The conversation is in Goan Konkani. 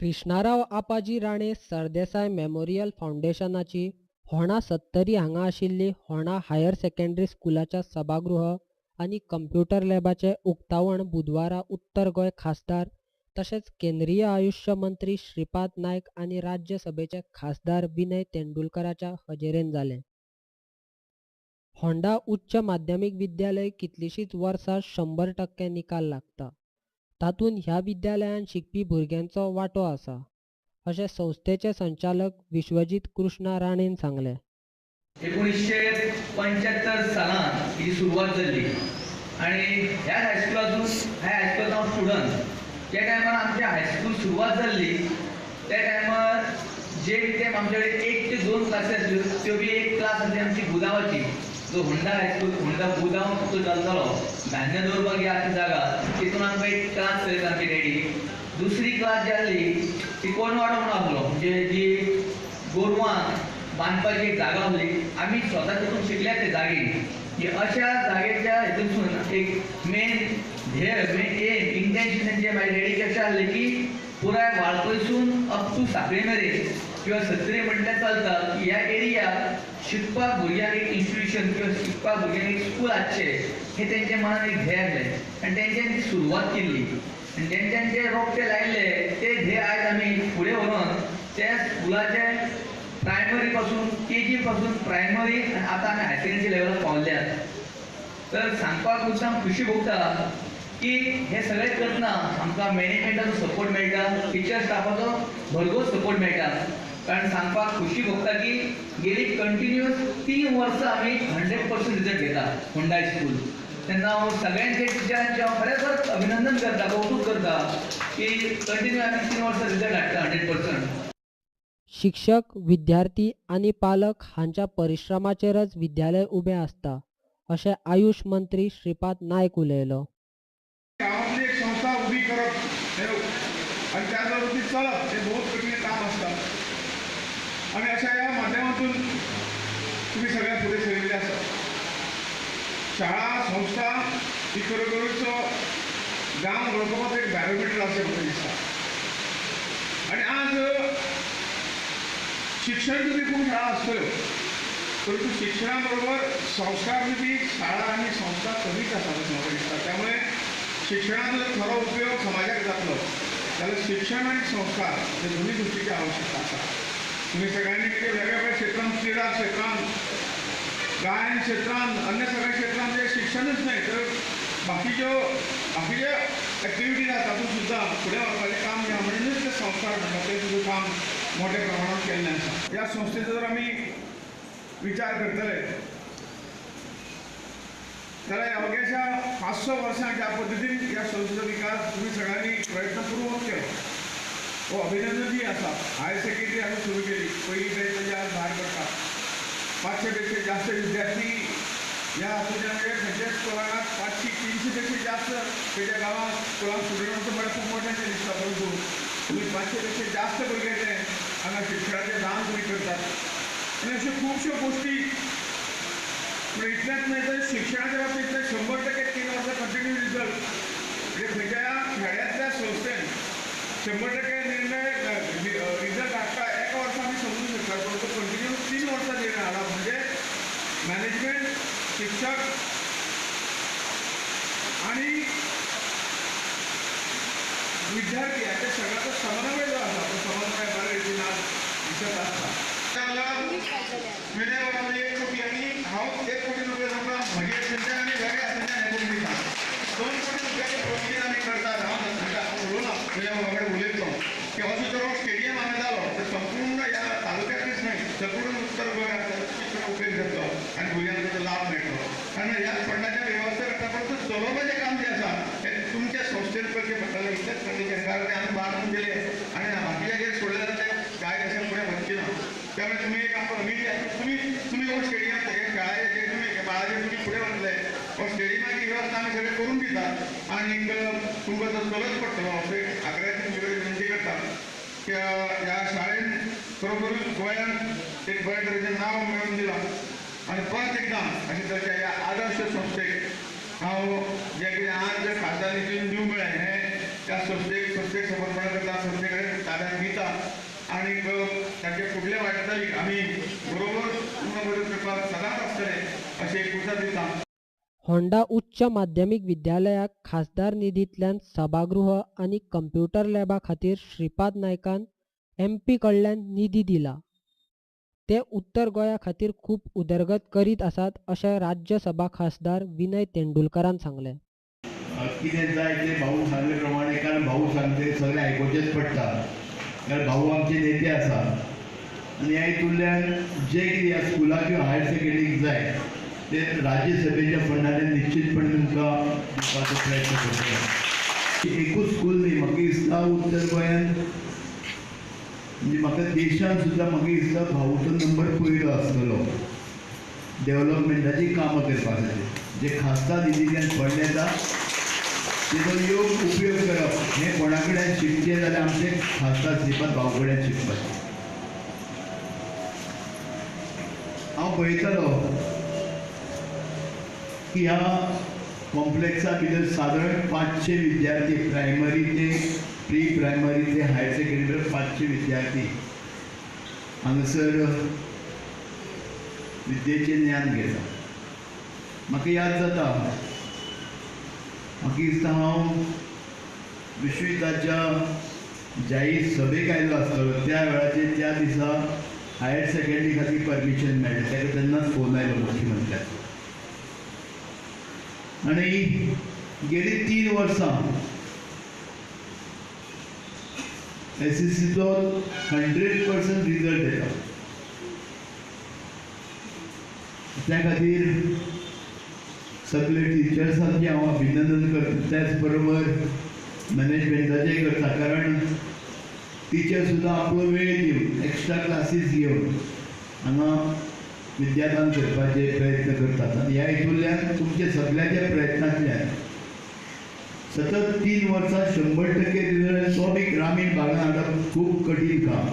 कृष्णाराव आपाजी राणे सरदेसाय मेमोरियल फावंडेशनाची होंडा सत्तरी हांगा आशिल्ली होंडा हायर सेकंडरी स्कुलाच्या सभागृह आनी कंप्युटर लॅबाचें उक्तावण बुधवारा उत्तर गोंय खासदार तशेंच केंद्रीय आयुश्य मंत्री श्रीपाद नायक आनी राज्यसभेचे खासदार विनय तेंडुलकराच्या हजेरेन जालें. होंडा उच्च माध्यमीक विद्यालय कितलींशींच वर्सां 100% निकाल लागता. तातूंत ह्या विद्यालयांत शिकपी भुरग्यांचो वांटो आसा, अशें संस्थेचे संचालक विश्वजीत कृष्णा राणेन सांगलें. 1975 सालान ही सुरवात जाल्ली आनी ह्या हायस्कुलातून ह्या हायस्कुलांत हांव स्टुडंट. त्या टायमार आमच्या हायस्कूल सुरवात जाल्ली त्या टायमार जे कितें आमचे कडेन 1 ते 2 क्लासी आसल्यो, त्यो बी एक क्लास आसली आमची गुदांवाची, जो होंडा हायस्कूल होंडा गुदांव जो चलतालो धान्य दवरपाक ही आसली जागा, तितून आमकां एक क्लास चलयता आमची डॅडी. दुसरी क्लास जी आसली ती कोणवाडो म्हणून आसलो, म्हणजे जी गोरवां बांदपाची एक जागा आसली, आमी स्वता तितून शिकल्या ते जागे. की अशा जागेच्या हितूनसून एक मेन ध्येय, मेन एम, इंटेन्शन तेंचे म्हाजे डॅडीचे अशें आसलें की पुराय वाळपयसून अप टू साखळी मेरेन किंवा सत्तरी म्हटल्यार चलता की ह्या एरियाक शिकपाक भुरग्यांक एक इन्स्टिट्युशन किंवा शिकपाक भुरग्यांक एक स्कूल आसचें हें तेंच्या मनान एक ध्येय आसलें आनी तेंच्यांनी ती सुरवात केल्ली आनी तेंच्यांनी जे रोपटे लायिल्ले ते ध्येय आयज आमी फुडें व्हरून त्या स्कुलाचे प्रायमरी पासून केजी पासून प्रायमरी आनी आतां आमी हायर सेकंडरी लेवलाक पावल्यात. तर सांगपाक मुद्दाम खुशी भोगता की हे सगळें करतना आमकां मॅनेजमेंटाचो सपोर्ट मेळटा, टिचर स्टाफाचो भरघोस सपोर्ट मेळटा. कारण सांगपाक खुशी भोगता की गेली कंटिन्युअस 3 वर्सां आमी 100% रिजल्ट घेता होंडा हायस्कूल. तेन्ना हांव सगळ्यांचे टिचरांचें हांव खरेंच अभिनंदन करता, कौतूक करता की कंटिन्यू आमी 3 वर्सां रिजल्ट हाडटा 100%. शिक्षक, विद्यार्थी आनी पालक हांच्या परिश्रमाचेरच विद्यालय उबें आसता, अशें आयुष मंत्री श्रीपाद नायक उलयलो. गांवांतली एक संस्था उबी करप आनी त्याच बरोबर ती चलप हें बहुत कठीण काम आसता आनी अशा ह्या माध्यमातून तुमी सगळ्या फुडें सरिल्ले आसा. शाळा संस्था ही खरोखरीचो गांव वळखुपाचो एक बॅरोमिटर अशें म्हाका दिसता. आनी आज शिक्षण दिवपी खूब शाळा आसतल्यो, परंतु शिक्षणा बरोबर संस्कार दिवपी शाळा आनी संस्था कमीच आसात अशें म्हाका दिसता. त्यामुळे शिक्षणाचो जर खरो उपयोग समाजाक जातलो जाल्यार शिक्षण आनी संस्कार हे दोनूय गोष्टीची आवश्यकता आसा. तुमी सगळ्यांनी कितें वेगवेगळ्या क्षेत्रांत, क्रिडा क्षेत्रांत, गायन क्षेत्रांत, अन्य सगळ्या क्षेत्रांत जे शिक्षणच न्हय तर बाकीच्यो बाकीच्यो एक्टिविटीज आसा तातूंत सुद्दां फुडें व्हरपाचें काम जें म्हणूनच ते संस्कार म्हणटा तें सुद्दां काम मोठ्या प्रमाणात केल्लें आसा. ह्या संस्थेचो जर आमी विचार करतले जाल्यार अवघ्याशा 500 वर्सां ज्या पद्दतीन ह्या संस्थेचो विकास तुमी सगळ्यांनी प्रयत्नपूर्वक केलो हो अभिनंदनीय आसा. हायर सेकंडरी आमी सुरू केली, पयली बॅच म्हणजे आज भायर पडटा. 500 पेक्षा जास्त विद्यार्थी ह्या हातूंतल्यान म्हणजे खंयच्याच स्कुलांत 500-300 पेक्षा जास्त खंयच्या गांवांत स्कुलांत स्टुडंट म्हळ्यार खूब मोठ्यांचें दिसता, परंतु तुमी 500 पेक्षा जास्त भुरग्यांचें हांगा शिक्षणाचें दान तुमी करतात. आनी अश्यो खुबश्यो गोश्टी पूण इतलेंच न्हय तर शिक्षणाच्या बाबतींत 100% 3 वर्सां कंटिन्यू रिजल्ट म्हणजे खंयच्या खेड्यांतल्या संस्थेन 100% निर्णय रिजल्ट हाडटा एका वर्सा आमी समजूं शकता, परंतु कंटिन्यू 3 वर्सां निर्णय हाडप म्हणजे मॅनेजमेंट, शिक्षक आनी विद्यार्थी हाच्या सगळ्याचो समन्वय जो आसा तो समन्वय बऱ्या रितीन आज दिसत आसता. विनय बाबा 1 कोटी आनी हांव 1 कोटी रुपया तुमकां म्हजे थंयच्यान आनी वेगळे थंयच्यान हें करून दिता. 2 कोटी रुपयाचें प्रोविजन आमी करतात. हांव उलोवना, विनय बाबा कडेन उलयतलो की असो जर हो स्टेडियम हांगा जालो तर संपूर्ण ह्या तालुक्याकच न्हय संपूर्ण उत्तर गोंयांत ताचो उपेग जातलो आनी भुरग्यांक ताचो लाभ मेळटलो. कारण ह्या फंडाच्या वेवस्था करता, परंतु चलोवपाचें काम जें आसा तें तुमच्या संस्थेन करचें पडटलें इतलेंच कंडिशन. कारण तें आमी बांदून दिलें आनी बाकीच्याचेर सोडलें जाल्यार तें काय अशें फुडें वचचें ना. त्यामुळे तुमी एक आमकां उमेदी आसा, तुमी तुमी हो स्टेडियम शाळेचेर तुमी बाळाचेर तुमी फुडें वतले, हो स्टेडियमाची वेवस्था आमी सगळें करून दितात आनी तुमकां तो चलत पडटलो अशें आग्रहाची तुमचे कडेन विनंती करता की ह्या शाळेन खरोखरूच गोंयांत एक बऱ्या तरेचें नांव मेळोवन दिलां आनी परत एकदां अशे तरेच्या ह्या आदर्श संस्थेक हांव जें कितें आज खासदार नितीन दिवंक मेळ्ळें हें त्या संस्थेक संस्थेक समर्पण करता, संस्थे कडेन ताब्यात दिता आनी तांचे फुडले वाटचालीक आमी बरोबर तुमकां मदत करपाक सदांच आसतले अशें एक उतर दिता. होंडा उच्च माध्यमीक विद्यालयाक खासदार निधींतल्यान सभागृह आनी कंप्युटर लॅबा खातीर श्रीपाद नायकान एमपी कडल्यान निधी दिला. ते उत्तर गोंया खातीर खूब उदरगत करीत आसात अशें राज्यसभा खासदार विनय तेंडुलकारान सांगलें. कितें जाय तें भाऊ सांगले प्रमाणे, कारण भाऊ सांगते सगळें आयकुचेंच पडटा, कारण भाऊ आमचे नेते आसा आनी ह्या हितूंतल्यान जें कितें ह्या स्कुलाक किंवा हायर सेकंडरीक जाय ते राज्यसभेच्या फंडांतल्यान निश्चितपणे तुमकां दिवपाचो प्रयत्न करतलो. एकूच स्कूल न्ही, म्हाका दिसता उत्तर गोंयांत म्हणजे म्हाका देशांत सुद्दां म्हाका दिसता भाऊचो नंबर पयलो आसतलो डेव्हलपमेंटाचीं कामां करपा खातीर. जे खासदार निधींतल्यान फंड येता तेजो योग्य उपयोग करप हें कोणा कडल्यान शिकचें जाल्यार आमचे खासदार श्रीपाद भाऊ कडल्यान शिकपाचें. हांव पळयतालो की ह्या कॉम्प्लेक्सा भितर सादारण 500 विद्यार्थी, प्रायमरी ते प्री प्रायमरी ते हायर सेकंडरी 500 विद्यार्थी हांगासर विद्येचें ज्ञान घेता. म्हाका याद जाता, म्हाका दिसता हांव विश्वविद्याच्या जाहीर सभेक आयलो आसतलो त्या वेळाचेर त्या दिसा हायर सेकंडरी खातीर परमिशन मेळ्ळें. ताका तेन्नाच फोन आयलो मुख्यमंत्र्याचो. आनी गेली 3 वर्सां एसएससीचो 100% रिजल्ट येता. त्या खातीर सगळे टिचर्सांचें हांव अभिनंदन करता, त्याच बरोबर मॅनेजमेंटाचें करता, कारण टिचर सुद्दां आपलो वेळ दिवन एक्स्ट्रा क्लासीस घेवन हांगा विद्यादान करपाचे प्रयत्न करतात. आनी ह्या हितूंतल्यान तुमच्या सगळ्यांच्या प्रयत्नांतल्यान सतत 3 वर्सां 100% रिजल्ट, तो बी ग्रामीण भागांत हाडप खूब कठीण काम.